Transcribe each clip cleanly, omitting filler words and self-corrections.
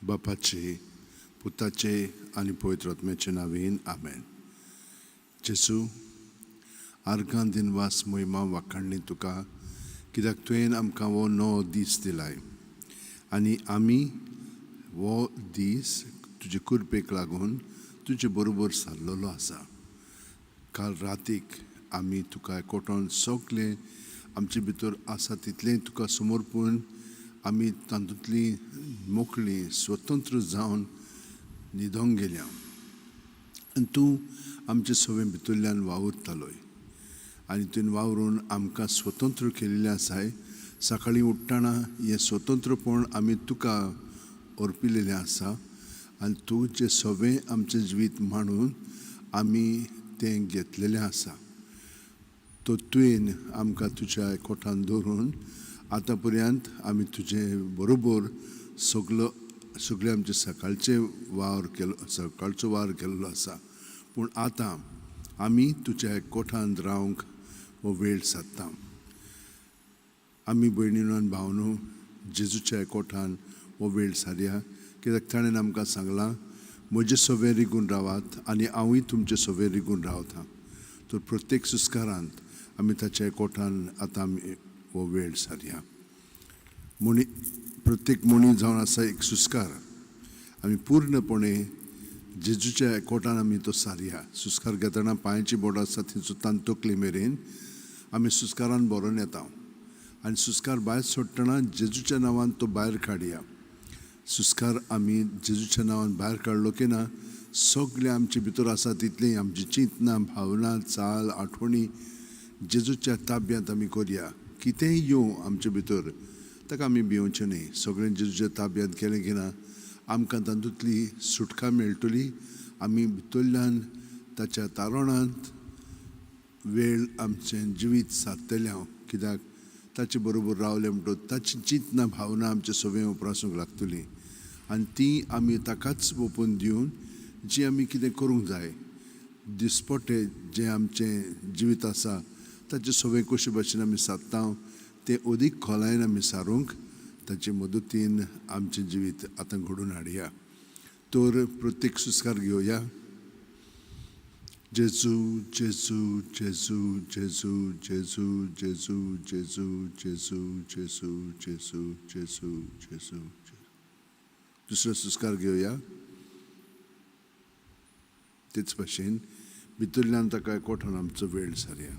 बापाचे, पुताचे आनी पवित्र आत्म्याचे नांवेन, आमेन. जेजू, आर्गां दिनवास, मोहिमा वाखाणणी तुका, कित्याक तुवें आमकां हो नवो दीस दिलाय आनी आमी हो दीस तुजे कृपेक लागून तुजे बरोबर सारलेलो आसा. काल रातीक आमी तुका एकवटोन सगळें आमचे भितर आसा तितलें तुका समर्पून आमी तातूंतली मोकळी स्वतंत्र जावन न्हिदोंक गेल्या आनी तूं आमचे सगळे भितरल्यान वावुरतालोय आनी तुवें वावरून आमकां स्वतंत्र केल्लें आसाय. सकाळीं उठ्ठना हें स्वतंत्रपण आमी तुका अर्पिलेलें आसा आनी तूं जें सगळें आमचें जिवीत मांडून आमी तें घेतलेलें आसा. तो तुवें आमकां तुज्या एकवटान दवरून आतां पर्यंत आमी तुजे बरोबर सगलो सगळे आमचे सकाळचे वावर केलो, सकाळचो वावर केल्लो आसा. पूण आतां आमी तुज्या एकवटान रावंक हो वेळ सादता. आमी भयणीनो आनी भावनो जेजूच्या एकवटान हो वेळ सारया, कित्याक ताणें आमकां सांगलां, म्हजे सवे रिगून रावात आनी हांवूय तुमचे सवे रिगून रावता. तर प्रत्येक सुस्कारांत आमी ताच्या एकवटान आतां आमी हो वेळ सारया. म्हणी प्रत्येक म्हणी जावन आसा एक सुस्कार, आमी पूर्णपणे जेजूच्या एकवटान आमी तो सारया. सुस्कार घेतना पांयाची बोटां आसा थंयसून तकली मेरेन आमी सुस्कारान भरोन येता आनी सुस्कार भायर सोडटना जेजूच्या नांवान तो भायर काडया. सुस्कार आमी जेजूच्या नांवान भायर काडलो की ना, सगळें आमचे भितर आसा तितलें आमची चिंतनां, भावना, चाल, आठवणी जेजूच्या ताब्यांत आमी करया. कितेंय येवं आमचे भितर ताका आमी भिवचें न्हय. सगळें जेजूच्या ताब्यांत केलें की ना आमकां तातूंतली सुटका मेळटली. आमी भितरल्यान ताच्या तारणांत वेळ आमचें जिवीत सारतलें हांव, कित्याक ताचे बरोबर रावलें म्हणटकच ताची चिंतनां, भावना आमचे सगळें उप्रासूंक लागतली आनी ती आमी ताकाच ओपून दिवन जी आमी कितें करूंक जाय दिसपट्टे जें आमचें जिवीत आसा ताचे सगळें कशे भाशेन आमी सादता तें अदीक खोलायेन आमी सारूंक ताचे मदतीन आमचें जिवीत आतां घडोवन हाडया. तर प्रत्येक सुस्कार घेवया. जेजू, जेजू, जेजू, जेजू, जेजू, जेजू, जेजू, जेजू, जेजू, जेजू, जेजू, जेजू. दुसरो सुस्कार घेवया. तेच भाशेन भितरल्यान ताका एकवटान आमचो वेळ सारया.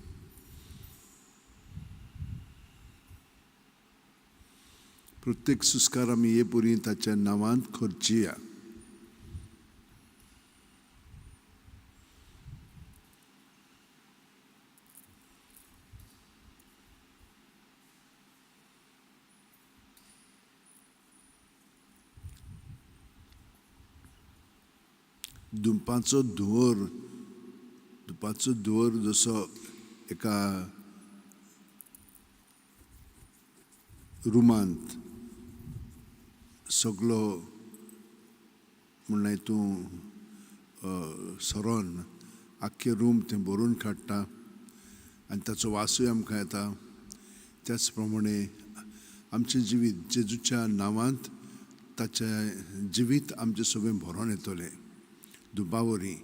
प्रत्येक सुस्कार आमी हे पुरी ताच्या नांवांत खर्चिया. दुपाचो धुंवर, दुपाचो धुंवर जसो एका रुमांत सगलो म्हणल्यार तूं सरोन आख्खें रूम तें भरून काडटा आनी ताचो वासूय आमकां येता. त्याच प्रमाणे आमचें जिवीत जेजूच्या नांवांत ताचें जिवीत आमचें सगळें भरोन येतलें दुबावरी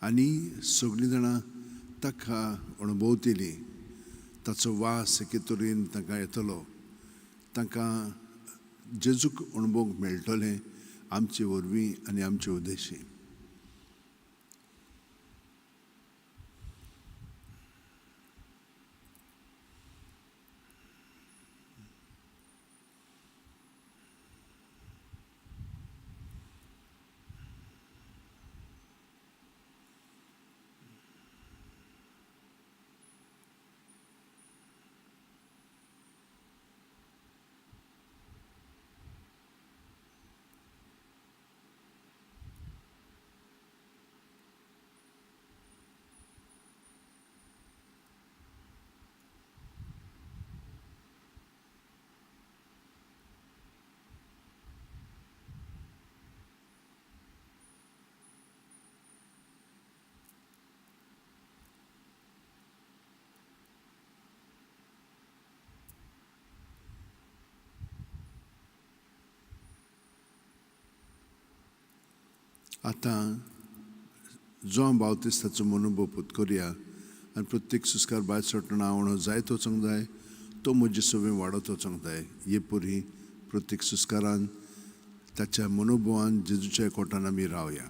आनी सगळीं जाणां ताका अणभवतलीं. ताचो वास एके तरेन तांकां येतलो, तांकां जेजूक अणभवंक मेळटलें आमचे वरवीं आनी आमचे उद्देशी. आतां जुवांव बावतिस्ताचो मनोभव पत्करया आनी प्रत्येक सुस्कार भायर सरतना हांव जायत वचोंक जाय, तो म्हजे सवंय वाडत वचोंक जाय. हे परी प्रत्येक सुस्कारान ताच्या मनोभवान जेजूच्या एकवटान आमी रावया.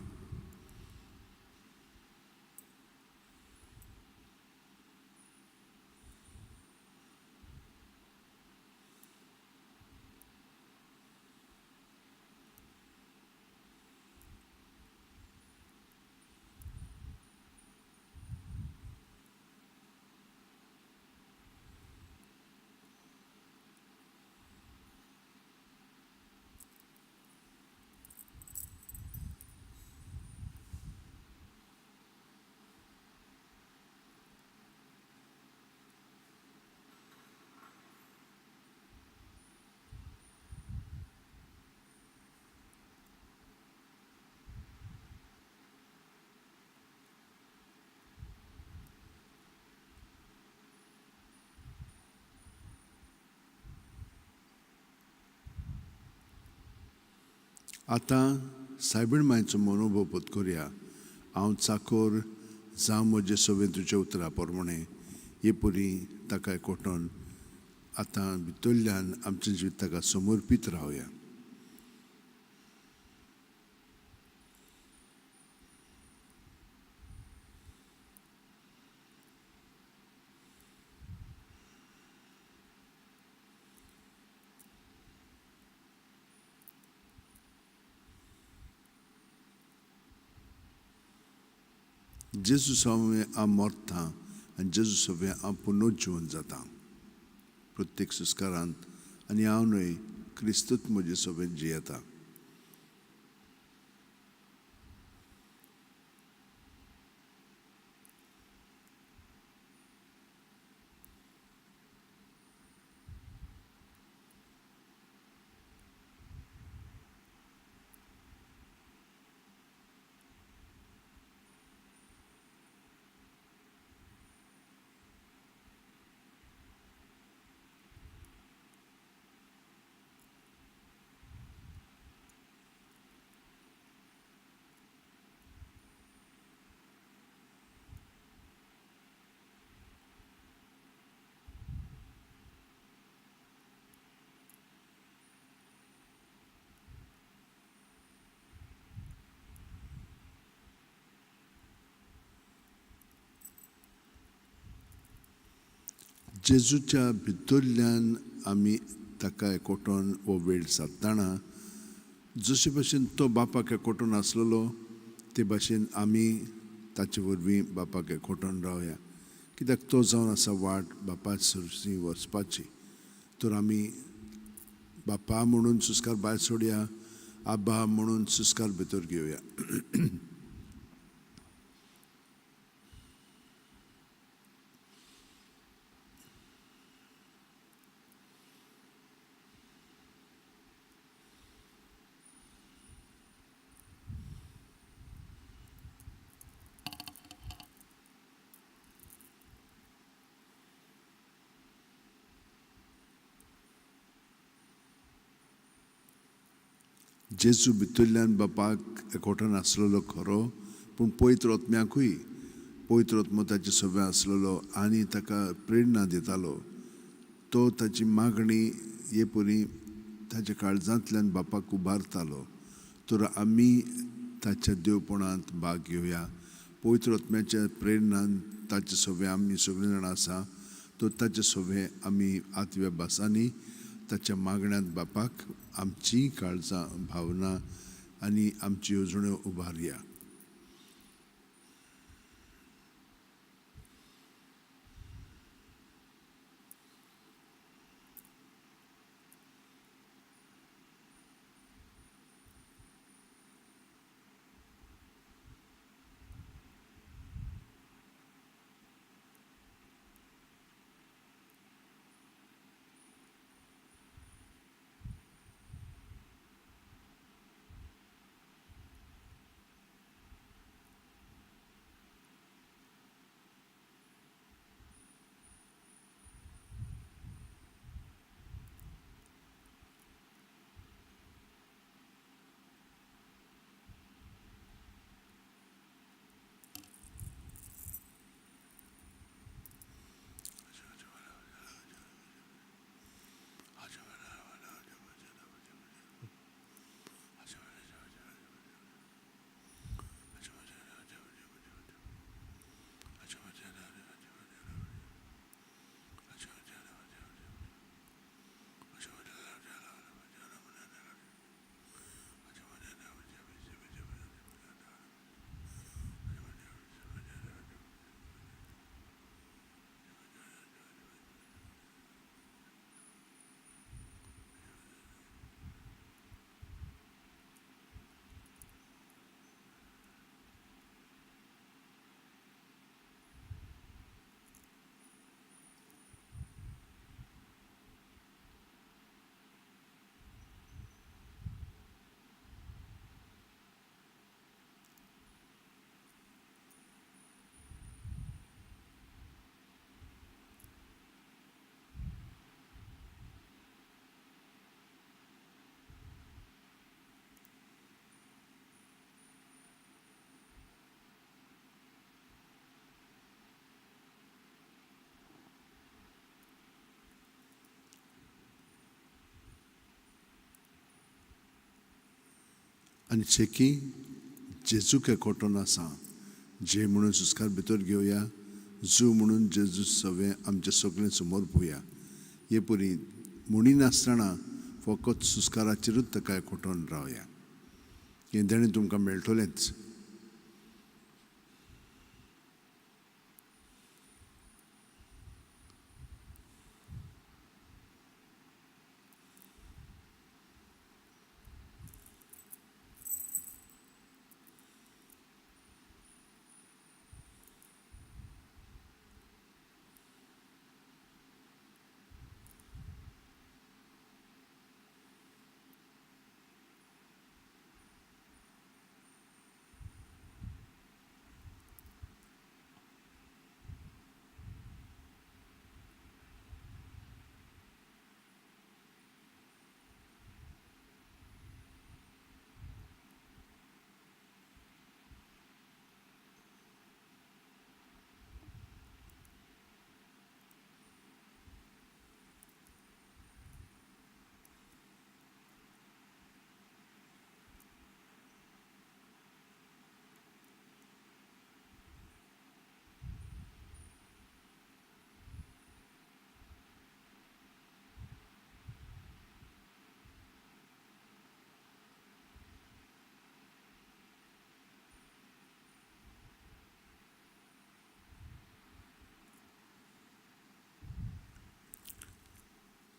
आतां सायबीण मांयचो मनोभव पत्करया. हांव चाकोर जावं म्हजे सवंय तुज्या उतरा प्रमाणे. हे परी ताका एकवटून आतां भितरल्यान आमचें जिवीत ताका समर्पीत रावया. जेजू सवंय हांव मरता आनी जेजू सवंय हांव पुनर्जिवन जाता प्रत्येक सुस्कारांत, आनी हांव न्हय क्रिस्तूच म्हजे सवंय जियेता. जेजूच्या भितरल्यान आमी ताका एकवटून हो वेळ सादतना जशे भाशेन तो बापाक एकवटून आसलेलो ते भाशेन आमी ताचे वरवीं बापाक एकवटून रावया. कित्याक तो जावन आसा वाट बापा सरशी वचपाची. तर आमी बापा म्हणून सुस्कार भायर सोडया, आबा म्हणून सुस्कार भितर घेवया. जेजू भितरल्यान बापाक एकवटान आसलेलो खरो, पूण पवित्र आत्म्याकूय पवित्र आत्मो ताचे सवंय आसलेलो आनी ताका प्रेरणा दितालो. तो ताची मागणी हे परी ताच्या काळजांतल्यान बापाक उबारतालो. तर आमी ताच्या देवपणांत भाग घेवया. पवित्र आत्म्याच्या प्रेरणान ताचे सवंय आमी सगळीं जाणां आसा, तर ताचे सवंय आमी आत्व्या भासांनी ताच्या मागण्यांत बापाक आमची काळजां, भावना आनी आमची येवजण्यो उबारया. आनी शेकी जेजूक एकवटून आसा. जे म्हणून सुस्कार भितर घेवया, जू म्हणून जेजू सगळें आमचें सगळें समोर पोवया. हे परी म्हणिनासतना फकत सुस्काराचेरूच ताका एकवटून रावया. हें देणें तुमकां मेळटलेंच.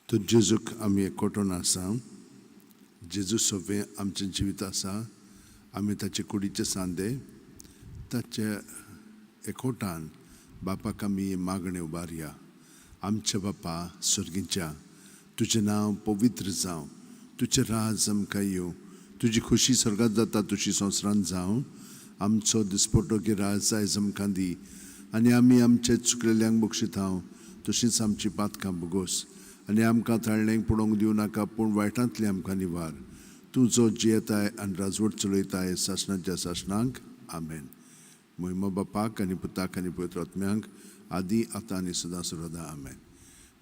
तर जेजूक आमी एकवटून आसा. जेजू सगळें आमचें जिवीत आसा. आमी ताचे कुडीचे सांदे ताच्या एकवटान बापाक आमी मागणें उबारया. आमच्या बापा सर्गीच्या, तुजें नांव पवित्र जावं, तुजें राज आमकां येवं, तुजी खोशी स्वर्गांत जाता तुजी संवसारांत जावं. आमचो दिसपटो की राज आयज आमकां दी आनी आमी आमचे चुकलेल्यांक बक्षितांव तशींच आमची पातकां भोगोस आनी आमकां ताळणेक पडोवंक दिवं नाका, पूण वायटांतलें आमकां निवार. तूं जो जियेताय आनी राजवट चलयताय सासणाच्या सासणांक. आमेन. मोहिमा बापाक आनी पुताक आनी पवित्र आत्म्यांक, आदी आतां आनी सदां सर्वदा. आमेन.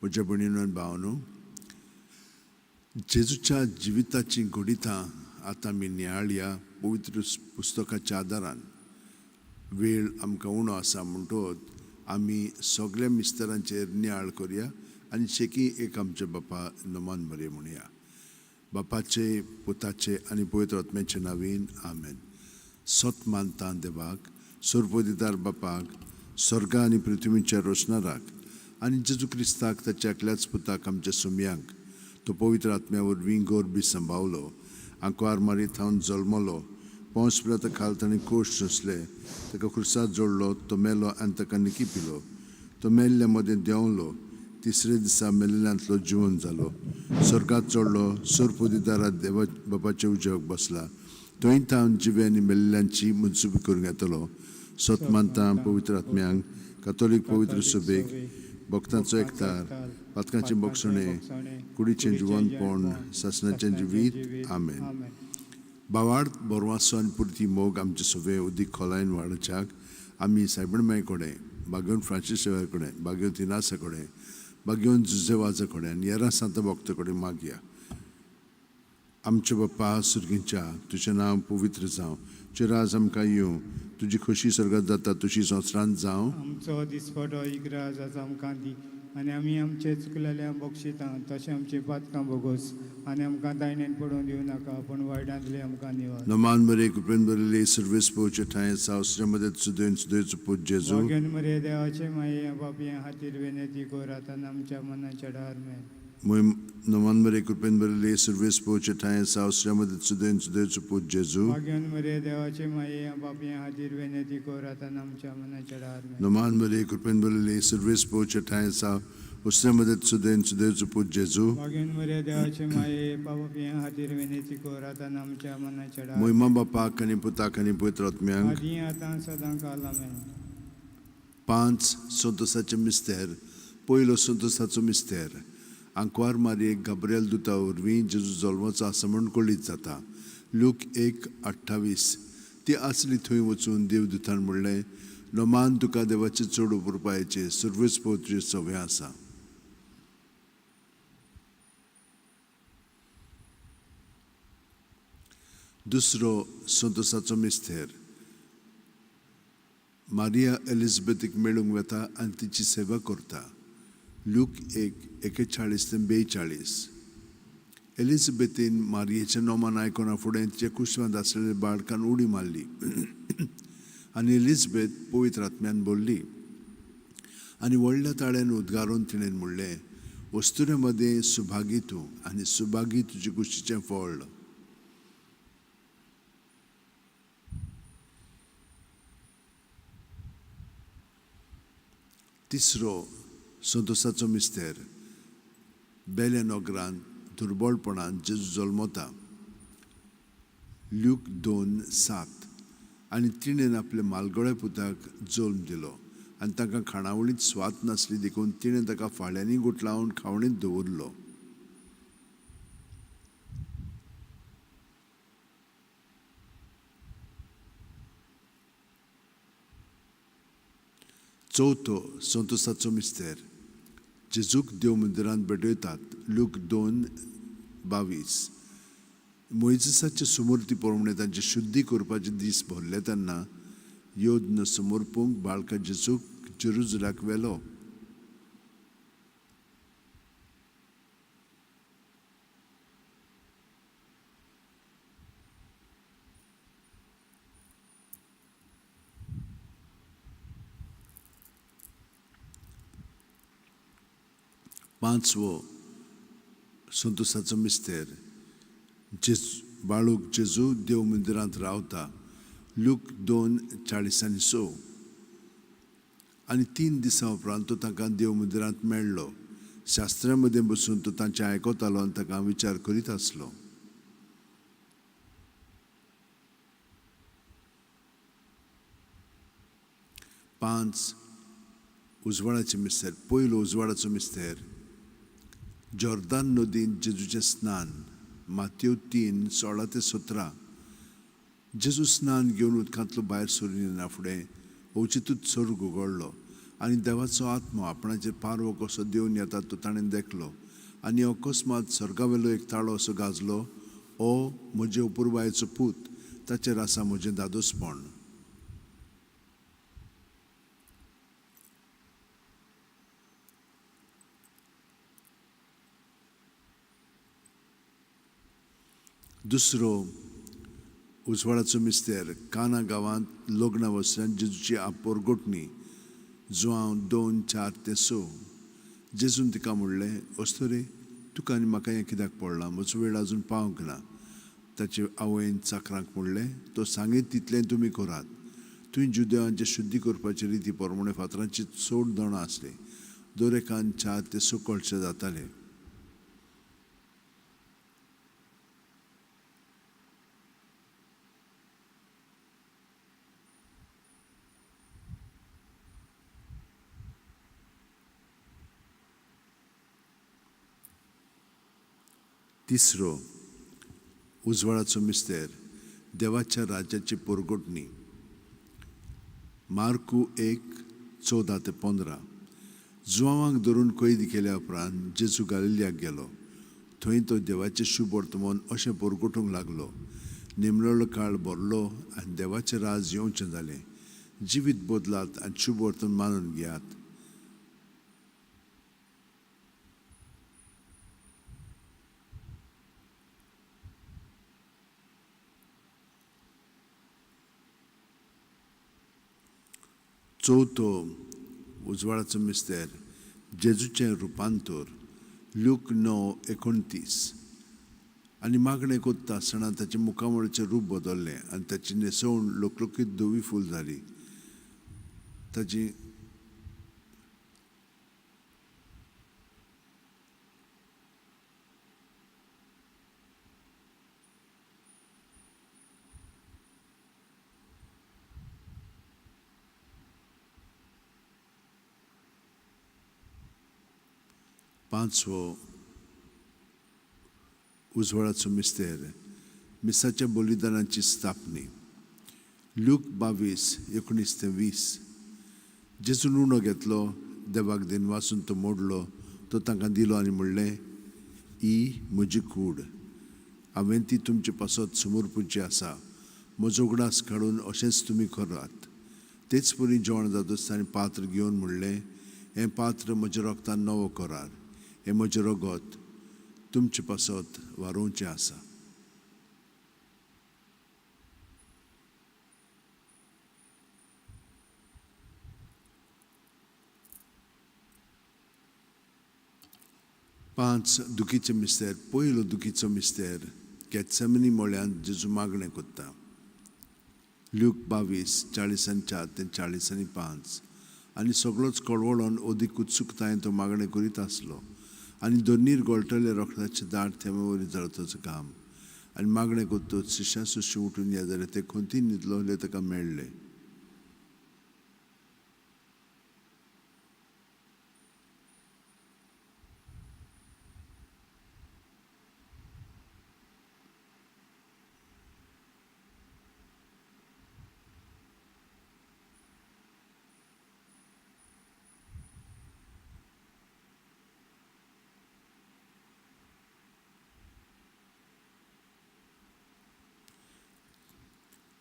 म्हज्या भयणीनो आनी भावांनो, जेजूच्या जिविताचीं घडितां आतां आमी नियाळया पवित्र पुस्तकाच्या आदारान. वेळ आमकां उणो आसा म्हणटोच आमी सगळ्या मिस्तरांचेर नियाळ करया आनी शेकी एक आमच्या बापा नमान बरें म्हणया. बापाचे, पुताचे आनी पवित्र आत्म्याचे नांवान. आमेन. सत मानता देवाक, सर्वदिदार बापाक, स्वर्गा आनी पृथ्वीच्या रोशनाराक आनी जेजू क्रिस्ताक ताच्या एकल्याच पुताक आमच्या सुमयांक, तो पवित्र आत्म्या वरवीं गोरबी संभावलो, आंकवार मारी थावन जल्मलो, पावस पिलाता खाल ताणें कोश सोंसले, ताका खुर्साद जोडलो, तो मेलो आनी ताका निकी पिलो, तो मेल्ल्या मदें देंवलो, तिसरे दिसा मेल्ल्यांतलो जिवन जालो, स्वर्गांत चडलो, सर्वदिदारा देवा बापाच्या उजव्याक बसला, थंय थावन जिवे आनी मेल्ल्यांची मुनसुबी करूंक येतलो. सत मानता पवित्र आत्म्यांक, कातोलीक पवित्र सभेक, भक्तांचो एकतार, पातकांचें बक्षणें, कुडीचें जिवनपण, सासणाचें जिवीत. आमेन. बावार्थ बरवासो आनी पुरती मोग आमचे सगळे उदीक खोलायन वाडोवच्याक आमी सायबण माई कडेन, बागेवन फ्रांसीस सेवा कडेन, बागेवन तिनासा कडेन, बागेवन जुजेवाजा कडेन आनी येरा सांता भक्ता कडेन मागया. आमच्या बाप्पा सुर्गींच्या, तुजें नांव पवित्र जावं, तुजें राज आमकां येवं, तुजी खोशी स्वर्गांत जाता तुजी संवसारांत जावं. आमचो दिसपटो इकरा जाता आमकां दी आनी आमी आमचे चुकलेल्या बक्षितां तशें आमची पातकां भोगोस आनी आमकां दायणेन पडोवन दिवं नाका, पूण वायटांतले आमकां निवार. नमान बरे कृपेन बरले सर्वेस पोवचे ठांय सावसरे मदत सुदयन सुदयचो पूत जेजू. वाग्योन मरे देवाचे माये बापया खातीर विनंती कर आतां आमच्या मनाच्या डार मेन. नमान बरे कृपेन बरले सर्वेस पोवचे ठांय सावसरे मदत सुदयन सुदयचो पूत जेजू. वाग्योन मरे देवाचे माये बापया खातीर विनंती कर आतां आमच्या मनाच्या डार मेन. नमान बरे कृपेन बरले सर्वेस पोवचे ठांय सावसरे मदत सुदयन सुदयचो पूत जेजू. वाग्योन मरे देवाचे माये बापया खातीर विनंती कर आतां आमच्या मनाच्या डार. मोहिमा बापाक आनी पुताक आनी पवित्र आत्म्यांक, आदी आतां सदां काल. आमेन. 5 संतोसाचे मिस्तेर. पयलो संतोसाचो मिस्तेर. आंकवार मारयेक गाब्रियल दुता वरवीं जेजू जल्माचो आसा म्हूण कळीत जाता. लूक 1:28. ती आसली थंय वचून देवदूतान म्हणलें, नमान तुका देवाचें चड उपरपायचें सर्वेच पवित्र सवंय आसा. दुसरो संतोसाचो मिस्तेर, मारिया एलिझाबेथीक मेळूंक वता आनी तिची सेवा करता. लूक 1:41 ते 42. एलिझाबेथीन मारियेचें नोमान आयकना फुडें तिच्या कुसव्यांत आसलेल्या बाळकान उडी मारली आनी एलिझाबेथ पवित्र आत्म्यान भरली आनी व्हडल्या ताळ्यान उद्गारून तिणें म्हणलें, वस्तुरे मदें सुभागी तूं आनी सुभागी तुजे कुशीचें फळ. तिसरो संतोसाचो मिस्तेर, बेल्या नगरांत दुर्बळपणान जेजू जल्मता. ल्यूक 2:7. आनी तिणें आपल्या मालगोळ्या पुताक जल्म दिलो आनी तांकां खाणावळींत स्वाद नासली देखून तिणें ताका फाळ्यांनी गुठलावन खावणींत दवरलो. चवथो संतोसाचो मिस्तेर, जेजूक देव मंदिरांत भेटयतात. लूक 2:22. मोयजेसाचे सुमूर्ती प्रमाणे तांची शुद्धी करपाचे दीस भरले तेन्ना यज्ञ समर्पूंक बाळका जेजूक जेरुजलाक व्हेलो. पांचवो संतोसाचो मिस्तेर, जेजू बाळूक जेजू देव मंदिरांत रावता. लूक 2:40 आनी 6. आनी 3 दिसां उपरांत तो तांकां देव मंदिरांत मेळ्ळो. शास्त्रा मदें बसून तो तांचें आयकतालो आनी तांकां विचार करीत आसलो. पांच उजवाडाचे मिस्तेर, पयलो उजवाडाचो मिस्तेर, जॉर्दान नदींत जेजूचें स्नान. मातयो 3:16 ते 17. जेजू स्नान घेवन उदकांतलो भायर सरून येना फुडें अवचितूच सर्ग उगडलो आनी देवाचो आत्मो आपणाचेर पारवो कसो देंवन येता तो ताणें देखलो. आनी अकस्मात सर्गावेलो एक ताळो असो गाजलो, ओ म्हजे अपुरबायेचो पूत, ताचेर आसा म्हजें दादोसपण. दुसरो उजवाडाचो मिस्तेर, काना गांवांत लग्ना वसऱ्यांत जेजूची आपरगोटणी. जुआंव 2:4 ते 6. जेजून तिका म्हणलें, अस्तुरे, तुका आनी म्हाका हें कित्याक पडलां? म्हजो वेळ अजून पावंक ना. ताचे आवयन चाकरांक म्हणलें, तो सांगीत तितलें तुमी करात. थंय जुदेवांचे शुद्धी करपाचे रिती प्रमाणे फातरांची चड दोणां आसलीं. दर एकान 4 ते 6 कळशे जाताले. तिसरो उजवाडाचो मिस्तेर, देवाच्या राज्याची पोरगोटणी. मार्कू 1:14 ते 15. जुवांक धरून कैद केल्या उपरांत जेजू गालिलियाक गेलो. थंय तो देवाचें शुभ वर्तमान अशें पोरगोटूंक लागलो, नेमलेलो काळ भरलो आनी देवाचें राज येवचें जालें. जिवीत बदलात आनी शुभ वर्तमान मानून घेयात. चवथो उजवाडाचो मिस्तेर, जेजूचें रुपांतर. लूक 9:29. आनी मागणें कोत्ता आसतना ताचें मुखामळाचें रूप बदल्लें आनी ताची न्हेसवण लकलकीत धवी फूल जाली. ताची पांचवो उजवाडाचो मिस्तेर, मिसाच्या बलिदानाची स्थापनी. लूक 22:19 ते 20. जेजून उणो घेतलो, देवाक दिनवासून तो मोडलो, तो तांकां दिलो आनी म्हणलें, ही म्हजी कूड. हांवें ती तुमचे पासत समर्पूची आसा. म्हजो उगडास काडून अशेंच तुमी करात. तेच परी जेवण जातच ताणें पात्र घेवन म्हणलें, हें पात्र म्हज्या रगतान नवो करार, हें म्हजें रगत तुमचे पासत वारोवचें आसा. पांच दुखीचे मिस्तेर. पयलो दुखीचो मिस्तेर गेत्सेमनी मळ्यांत जेजू मागणें कोत्ता. ल्यूक 22:44 ते 45. आनी सगळोच कळवळोन अदीक उत्सुकतायेन तो मागणें करीत आसलो आनी दोनीर गळटले रगताचे दाट थेंब्या वरी जालो काम. आनी मागणें करतच शिश्यां सुशी उठून या जाल्यार ते खंती न्हिदलोले ताका मेळ्ळे.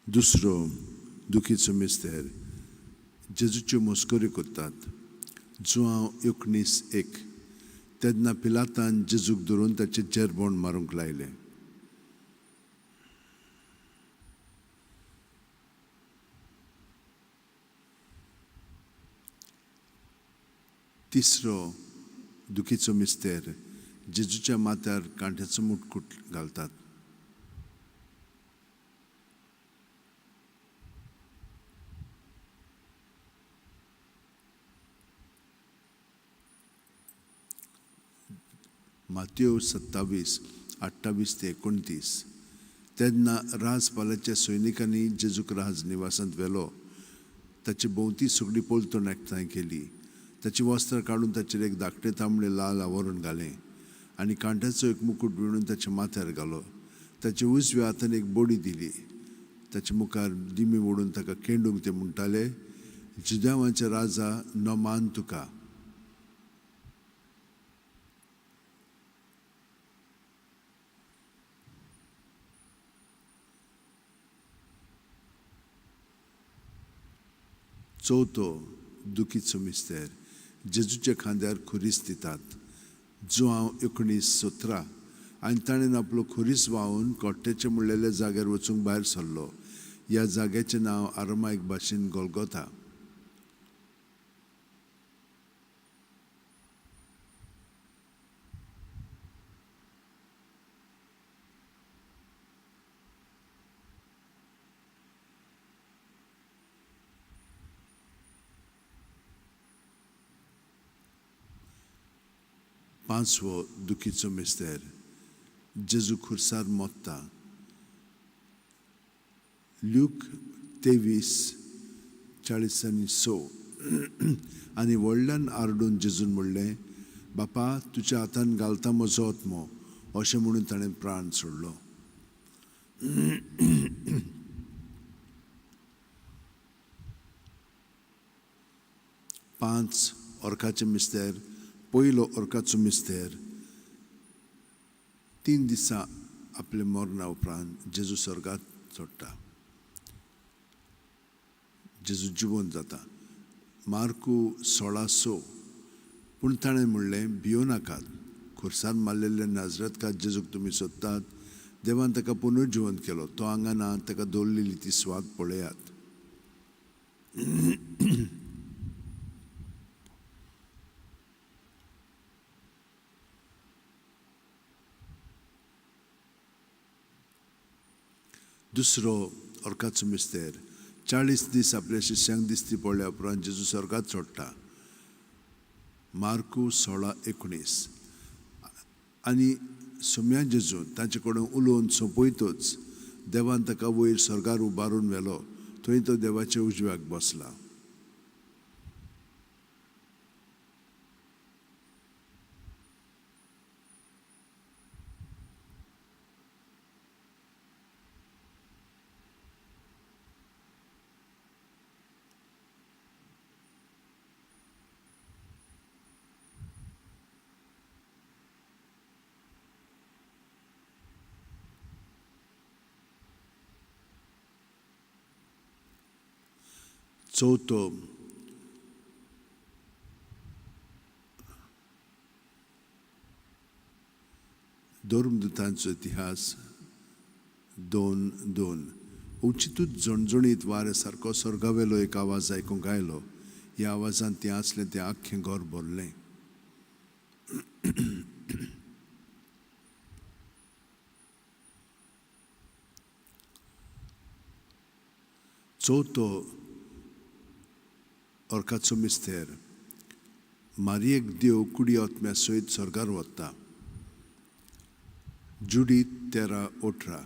दुसरो दुखीचो मिस्तेर जेजूच्यो मस्कऱ्यो करतात. जुआंव 19:1. तेन्ना पिलातान जेजूक धरून ताचें जेरबोण मारूंक लायलें. तिसरो दुखीचो मिस्तेर जेजूच्या माथ्यार कांट्याचो मुटकूट घालतात. मातेव 27:28 ते 29. तेन्ना राजपालाच्या सैनिकांनी जेजूक राज निवासांत व्हेलो. ताची भोंवती सगळी पलतण एकठांय केली. ताची वस्त्रां काडून ताचेर एक धाकटें तांबडें लाल आवरण घालें आनी कांट्याचो एक मुकूट विणून ताच्या माथ्यार घालो. ताच्या उजव्या हातान एक बडी दिली. ताच्या मुखार दिमी ओडून ताका केंडूंक ते म्हणटाले, जुदेवांचे राजा नमान तुका. चवथो दुखीचो मिस्तेर जेजूच्या खांद्यार खुरीस दितात. जुआंव 19:17. आनी ताणें आपलो खुरीस व्हांवून कोट्याचे म्हणलेल्या जाग्यार वचूंक भायर सरलो. ह्या जाग्याचें नांव आरमायक भाशेन गोलगोथा. पांचवो दुखीचो मिस्तेर जेजू खुर्सार मोत्ता. ल्यूक 23:46. आनी व्हडल्यान आरडून जेजून म्हणलें, बापा तुज्या हातान घालता म्हजो आत्मो. अशें म्हणून ताणें प्राण सोडलो. पांच अर्काचे मिस्तेर. पयलो अर्काचो मिस्तेर 3 दिसां आपल्या मरणा उपरांत जेजू स्वर्गात चडटा. जेजू जिवंत जाता. मार्कू 16:6. पूण ताणें म्हणलें, भियो नाकात, खुर्सान मारलेल्या नाजरतकार जेजूक तुमी सोदतात. देवान ताका पुनर्जिवंत केलो. तो हांगा ना, ताका दवरलेली ती स्वाद पळयात. दुसरो अर्काचो मिस्तेर 40 दीस आपल्या शिष्यांक दिसती पडल्या उपरांत जेजू स्वर्गात चडटा. मार्कू 16:19. आनी सोम्या जेजू तांचे कडेन उलोवन सोंपयतच देवान ताका वयर स्वर्गार उबारून व्हेलो. थंय तो देवाच्या उजव्याक बसला. चवथो धर्मदुतांचो इतिहास 2:2. अवचितूच झणझणीत वाऱ्या सारको स्वर्गावेलो एक आवाज आयकूंक आयलो. ह्या आवाजान तें आसलें तें आख्खें घर भरलें. चवथो अर्काचो मिस्तेर. मारयेक देव कुडी आत्म्या सयत स्वर्गार वता. जुडीत 13:18.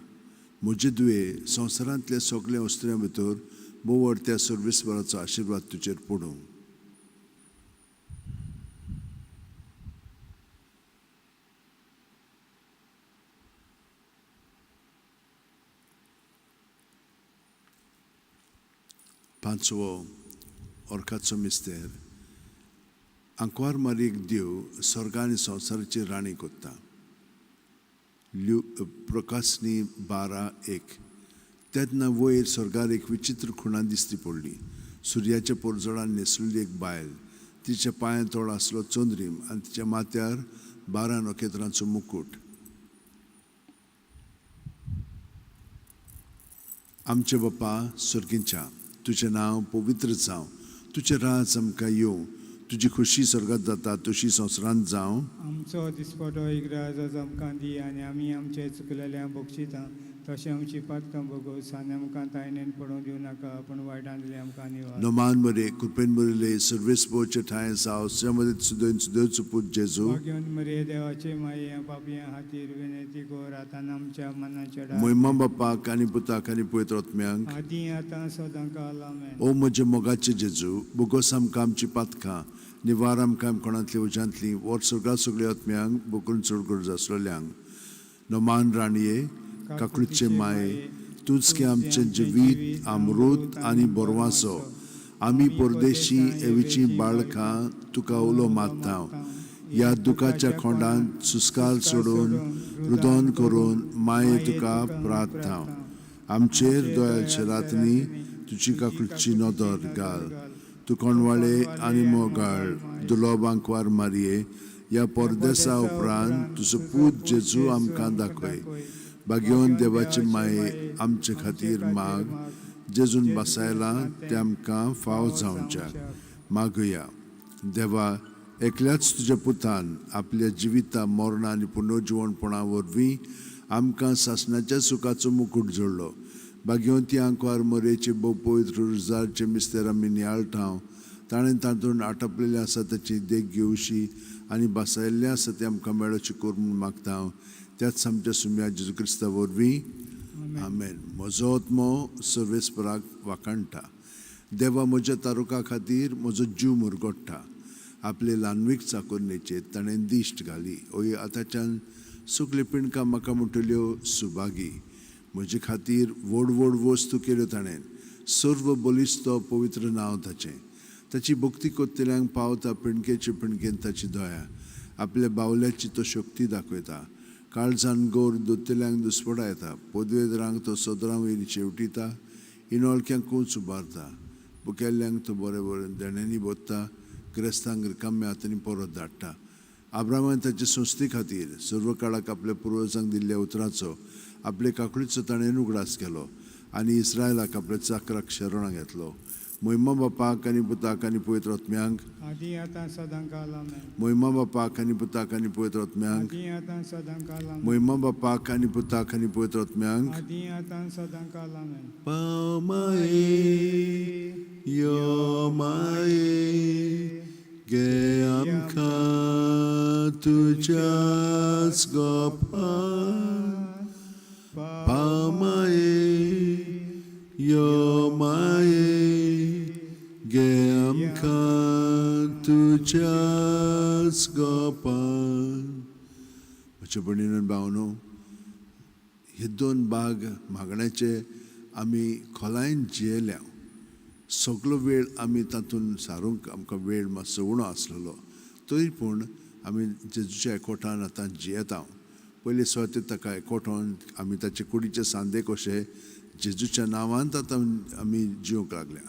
म्हजे दुये संवसारांतल्या सगल्या वस्त्र्यां भितर बोवड त्या सर्वेस्वराचो आशिर्वाद तुजेर पडूं. पांचवो अर्काचो मिस्तेर. आंकवार मारयेक देव स्वर्ग आनी संवसाराची राणी कोत्ता. प्रकाशनी 12:1. तेन्ना वयर स्वर्गार एक विचित्र खुणा दिसती पडली. सुर्याच्या पोरजोडान न्हेसलेली एक बायल, तिच्या पांयां तोळ आसलो चंद्रीम आनी तिच्या माथ्यार 12 नखेत्रांचो मुकूट. आमचे बापा स्वर्गींच्या, तुजें नांव पवित्र जावं, तुजें राज आमकां येवं, तुजी खुशी स्वर्गात जाता तशी संवसारांत जावं. आमचो दिसपटो इग्राज आज आमकां दी आनी आमी आमचे चुकलेल्या बक्षिता तशें आमची पातकां भोगोस आनी आमकां तायणेन पडोवंक दिवं नाका, पूण वायटांतले आमकां निवार. नमान मरे कृपेन भरिल्ले सर्वेस्पोचे ठांय जावं, मदीं सुदैन सुदैवचो पूत जेजू. भाग्यवंत मरे देवाचे माये पापयां खातीर विनंती कर आतां आमच्या मनाच्या डाळ. मोहिमा बापाक आनी पुताक आनी पवित्र आत्म्यांक. आदी आतां सदां काल आमेन. ओ म्हजे मोगाचे जेजू, बोगोस आमकां आमची पातकां, निवार आमकां कोणांतली उज्यांतली, वर सगळ्या सगळ्या आत्म्यांक बोकून चड गरज आसलेल्यांक. नमान राणये काकळूचे माये, तूंच की आमचें जिवीत अमृत आनी बोरवासो. आमी परदेशी एवीची बाळकां तुका उलो मारता. ह्या दुखाच्या खोंडांत सुस्कार सोडून रुदन करून माये तुका प्रार्थना. आमचेर दोयाचे रातनी तुजी काकळूची नदर घाल. तूं कोणवाळे आनी मोगाळ दुलोब आंकवार मारये, ह्या परदेसा उपरांत तुजो पूत जेजू आमकां दाखय. भाग्यवंत देवाचे माये आमचे खातीर माग, जेजून बसायलां तें आमकां फाव जावच्याक. मागुया. देवा, एकल्याच तुज्या पुतान आपल्या जिविता मरणा आनी पुनर्जिवणपणा वरवीं आमकां सासणाच्या सुखाचो मुकूट जोडलो. भाग्यवंती आंकवार मरेचे भोव पवित्र रुजारचे मिस्तेर आमी नियाळटा. ताणें तातूंत आटपलेलें आसा ताची देख घेवशी आनी बसायल्लें आसा तें आमकां मेळोवचें कर म्हूण मागता हांव त्याच आमच्या सुम्या जेजू क्रिस्ता वरवीं आमेन. म्हजो आत्मो सर्वेस्पराक वाखाणटा. देवा म्हज्या तारुका खातीर म्हजो जीव मुरगोडटा. आपले ल्हानवीक चाकोरणेचेर ताणें दिश्ट घाली. ओय आतांच्यान सगल्यो पिणकां म्हाका म्हणटल्यो सुभागी. म्हजे खातीर व्हड व्हड वस्तू केल्यो ताणें. सर्व बलिश्त पवित्र नांव ताचें. ताची भक्ती कोत्तल्यांक पावता पिणकेचे पिणकेन ताची दया. आपल्या बावल्याची तो शक्ती दाखयता. काळजान गोर दोतल्यांक दुस्पडा येता. पदवेदरांक तो सदरां वयर शेवटिता. इनोळक्यांक कूंच उबारता. बुकेल्ल्यांक तो बरें बरें देण्यांनी भरता. ग्रेस्तांक रिकाम्या हातांनी परत धाडटा. आब्रामान ताचे संस्थे खातीर सर्व काळाक आपल्या पुर्वजांक दिल्ल्या उतराचो आपले काकळीचो ताणें उगडास केलो आनी इस्रायलाक आपल्या चाकराक शरणां घेतलो. मोहिमा बापाक आनी पुताक आनी पवित्र आत्म्यांक. आदी आतां सदां काल आमेन. मोहिमा बापाक आनी पुताक आनी पवित्र आत्म्यांक. आदी आतां सदां काल आमेन. मोहिमा बापाक आनी पुताक आनी पवित्र आत्म्यांक. आदी आतां सदां काल आमेन. पाव माये यो माये गे आमकां तुज्याच गोपान. पाव माये यो माये गे आमकां तुज्याच गोपान. म्हज्या भयणीन भावनो, हे दोन भाग मागण्याचे आमी खोलायेन जियेल्या. सगलो वेळ आमी तातूंत सारूंक आमकां वेळ मातसो उणो आसलेलो, तरी पूण आमी जेजूच्या एकवटान आतां जियेता. पयले सुवातेर ताका एकवटोन आमी ताचे कुडीचे सांदे कशे जेजूच्या नांवान आतां आमी जिवंक लागल्या.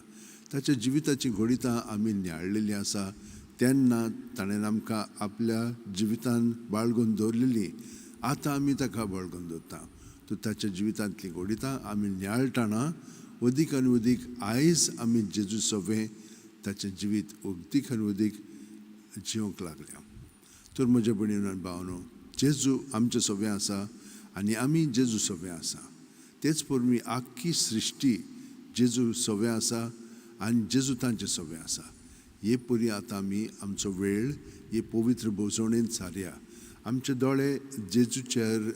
ताच्या जिविताचीं घडितां आमी नियाळलेलीं आसा. तेन्ना ताणें आमकां आपल्या जिवितान बाळगून दवरलेलीं, आतां आमी ताका बाळगून दवरता. तर ताच्या जिवितांतलीं घडितां आमी नियाळटाना अदीक आनी अदीक आयज आमी जेजू सवें ताचें जिवीत अदीक आनी अदीक जिवंक लागल्या. तर म्हज्या भयणीन आनी भावनो, जेजू आमचे सवें आसा आनी आमी जेजू सवें आसा. तेच परमी आख्खी सृश्टी जेजू सवें आसा आनी जेजू तांचे सवें आसा. हे परी आतां आमी आमचो वेळ हे पवित्र भोजवणेंत सारया. आमचे दोळे जेजूचेर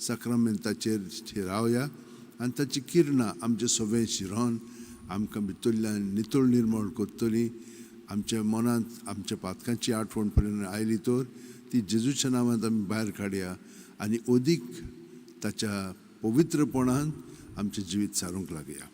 साक्रामेंताचेर थिरावया आनी ताची किरणां आमचे सवें शिरोन आमकां भितरल्यान नितळ निर्मळ करतली. आमच्या मनांत आमच्या पातकांची आठवण पर्यंत आयली तर ती जेजूच्या नांवांत आमी भायर काडया आनी अदीक ताच्या पवित्रपणान आमचें जिवीत सारूंक लागया.